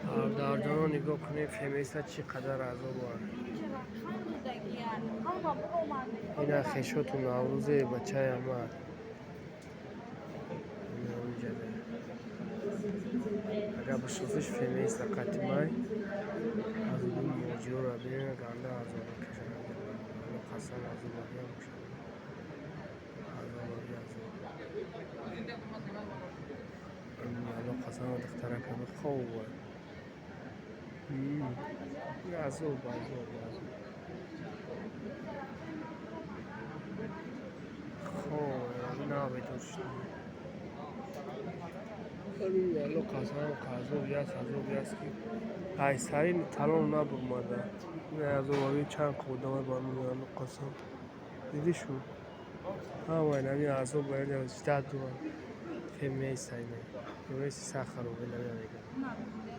Бародарҷонон, нигоҳ кунед, фемеса чӣ қадар азоб аст. Ина хешоту Наврӯзе, бачаи Аҳмад. Инҷада. Агар бишносиш, фемеиста қатимай азоби муҳоҷирора бинед, ганда азоб мекашанд. Қасам, азобагиам бошад. Азобаги азоб. Алло, қасам, духтарака хоб. Азоб, азоб, азоб. Хоб, набедор шуд. Алло, қасам, азоб яст, азоб яст, ки ай сари талон набурмада. Азобаги чанд одамай ба алло, қасам. Дидӣ шу? Ҳамаи нами азоб ждать доранд. Фемеиста ина. Фемеисти Сахаров ина мегӯяд.